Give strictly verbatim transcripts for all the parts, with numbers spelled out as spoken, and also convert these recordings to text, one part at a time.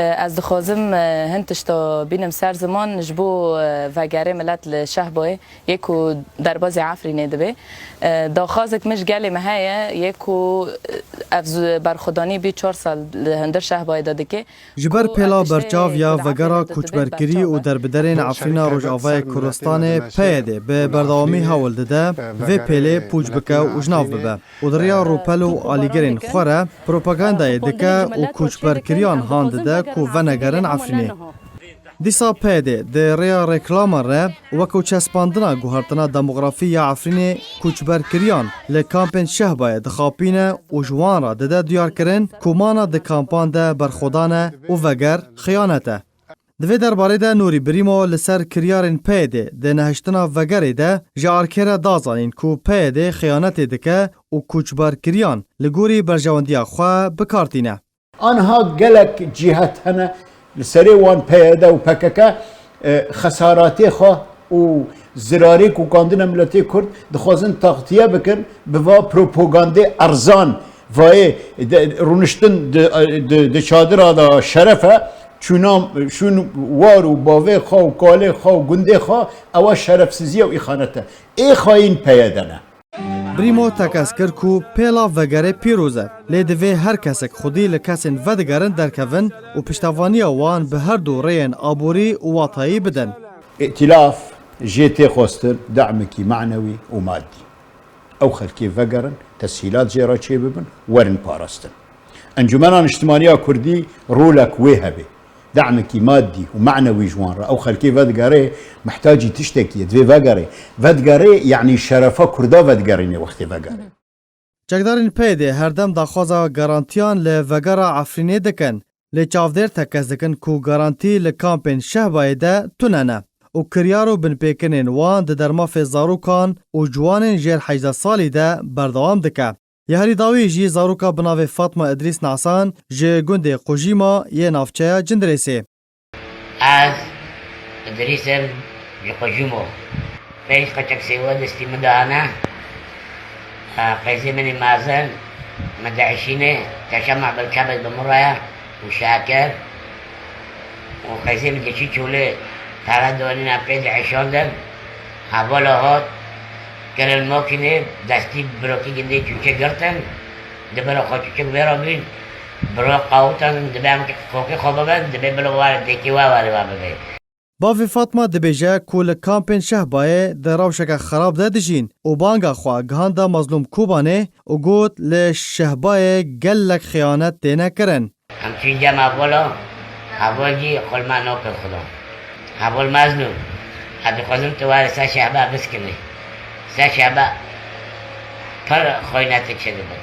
Ez dixwazim, e, hin tişta bînim ser ziman ji bo, e, vegerê milet li Şehbayê, yê ku derbazî Efrînê dibe. E, daxwazek min ji gelê me heye, yê ku, e, ev zu-, berxwedanî bî çar sal li hundir Şehbayê de dike. Ji ber pêla berçav ya vegera koçberkirî û derbiderên Efrîna Rojavayê Kurdistanê, P Y D, bi berdewamî hewl dide vê pêlê pûç bike û ji nav bibe. Û di riya rûpel û alîgirên xwe re propagandayê dike û koçberkiriyan han dide ku venegerin Efrînê. Dîsa P Y D di rêya reklaman re wekî çespandina guhertina demografî ya Efrînê koçberkiriyan li kampên Şehbayê dixapîne û ji wan re dide diyarkirin ku mana di kampan de berxwedan e û veger xiyanet e. Di vê derbarê de Nûrî Birîmo li ser kiryarên P Y D di nehiştina vegerê de ji Arkê re da zanîn ku P Y D xiyanetê dike û koçberkiriyan li gorî berjewendiya xwe bi kar tîne. Anha gelek cîhet hene li serê wan P Y D û P K K, e, xesaratê xwe û zirarê ku kandine miletê Kurd dixwazin taxtiye bikin bi va propagandê erzan. Vayê de, rûniştin di, di, di çadira de şeref e, çûna, şûn war û bavê xwe û kalê xwe û gundê xwe, ew e şerefsizî û îxanet e. Ê xayîn P Y D ne. Brîmo tekez kir ku pêla vegerê pîroz e, lê divê her kesek xwedî li kesên vedigerin derkevin û piştevaniya wan bi her du rêyên aborî û watayî bidin. Îtilaf jê tê xwestin demekî manewî û madî. Ew xelkê vegerin, teshîlat jê re çêbibin, werin parastin. Encûmena Niştimaniya Kurdî rolek wê hebe. Demekî madî û manewî ji wan re. Ew xelkê vedigere, mihtacî tiştekî ye, divê vegere. Vedigere, yanî şerefa Kurda vedigerîne wextê vegere. Çekdarên P Y D her dem daxwaza garantiyan li vegera Efrînê dikin. Lê çavdêr tekez dikin ku garantî li kampên Şehbayê de tune ne û kiryar û binpêkirinên wan di dermafê zarokan û ciwanên jêr hejdeh salî de berdewam dike. Ya herî dawî jî zaroka bi navê Fatma Idrîs Nasan ji gundê Qujîma yê navçeya Cindirêsê. Ez Idrîs im ji Qujîmo. Pênc qeçek sêwe destî min de hene. Qeyzê min ê mezin, min diişîne, teşema bil kebid bi min re ye û şakir. Û qeyzê min diçî çolê, pere donîne pê diişandin. Hevala hat, kirin makînê, destî birokî gindê çûçe girtin. Di bira xwe çûçek vê re bîn, bira qawitandin, dibe em kokê xwe bibin, dibe bila were dêkê we were we bibe. Bavê Fatma dibêje ku li kampên Şehbayê di rewşeke xerab de dijîn û banga xwe gihanda Mazlûm Kobanê û got, li Şehbayê gelek xiyanet têne kirin. Em çûn cem hevala, heval jî xwe li me nake xudan. Heval Mazlûm, ez dixwazim tu were ser Şehba biskivî. Ser Şehba pir xwînetik çêdibe.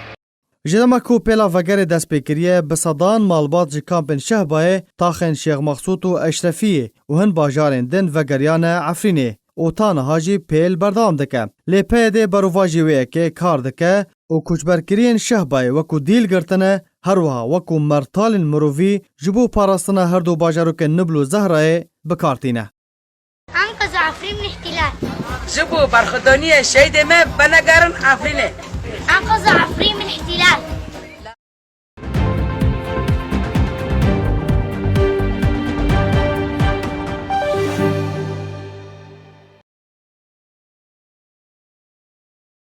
Ji dema ku pêla vegerê dest pê kiriye, bi sedan malbat ji kampên Şehbayê, taxên Şêx Mexsûd û Eşrefiyê û hin bajarên din vegeriyane Efrînê û ta niha jî pêl berdewam dike. Lê P Y D berovajî wê yekê kar dike û koçberkiriyên Şehbayê wekû dîl girtine, her wiha wekû mertalên mirovî ji bo parastina her du bajarokên Nibl û Zehrayê bi kar tîne. Enqeza Efrîn min ihtilal. Ji bo berxwedaniyê şehîdê me venegerin Efrînê. Enqeza